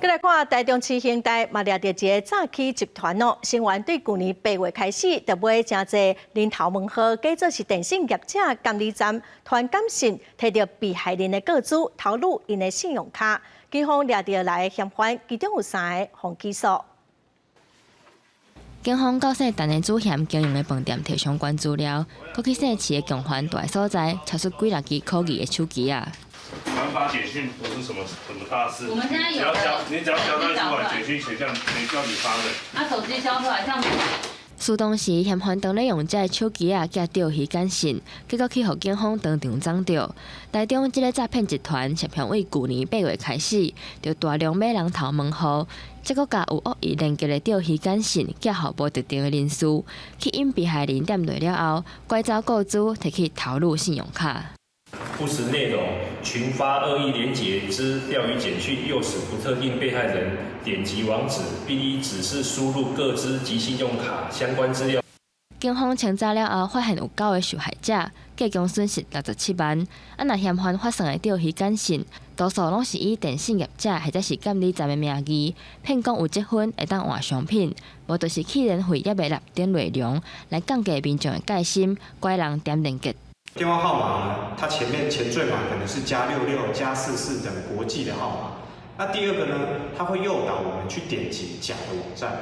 閣來看台中市刑大嘛掠著一個詐欺集團哦，成員對舊年8月開始，就買誠濟人頭門號，假做是電信業者監理站傳簡訊，提著被害人的個資，偷擄𪜶的信用卡。警方掠著來的嫌犯，其中有三个予起訴。警方到姓陳的主嫌經營的飯店提相關資料，閣去姓徐的共犯蹛的所在，查出幾若支可疑的手機仔。傳發簡訊不是什麼什麼大事，我們現在只要交，你只要交代出來，簡訊誰叫誰叫你發的？啊，手機交出來，這樣。事當時嫌犯當咧用這个手機仔寄釣魚簡訊，結果去予警方當場摠著。台中這个詐騙集團涉嫌對舊年8月開始，就大量買人頭門號，再閣共有惡意連結的釣魚簡訊寄予無特定的人士，去引被害人點落了後，拐走個資，提去偷擄信用卡。不實內容，群發惡意連結之釣魚簡訊，誘使不特定被害人點擊網址，並依指示輸入個資及信用卡相關資料。警方清查了後，發現有九个受害者，計共損失67萬。啊，若嫌犯發送的釣魚簡訊，多數攏是以電信業者或者是監理站的名義，騙講有積分會當換商品，無就是去年費猶未納等內容，來降低民眾的戒心，拐人點連結。電話號碼呢？它前面前綴碼可能是+66、+44等國際的號碼。那第二個呢，它會誘導我們去點擊假的網站。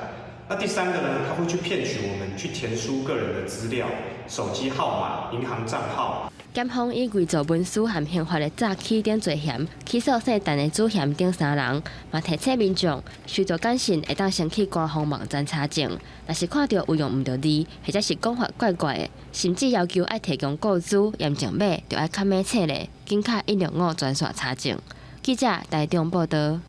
那第三個呢，它會去騙取我們去填輸個人的資料、手機號碼、銀行賬號。檢方以偽造文書和刑法的詐欺等罪嫌起訴姓陳的主嫌等三人，嘛提醒民眾收到簡訊會當先去官方網站查證，若是看著有用毋著字，或者是講法怪怪的，甚至要求愛提供個資驗證碼，就愛較明確咧，緊敲165專線查證。記者台中報導。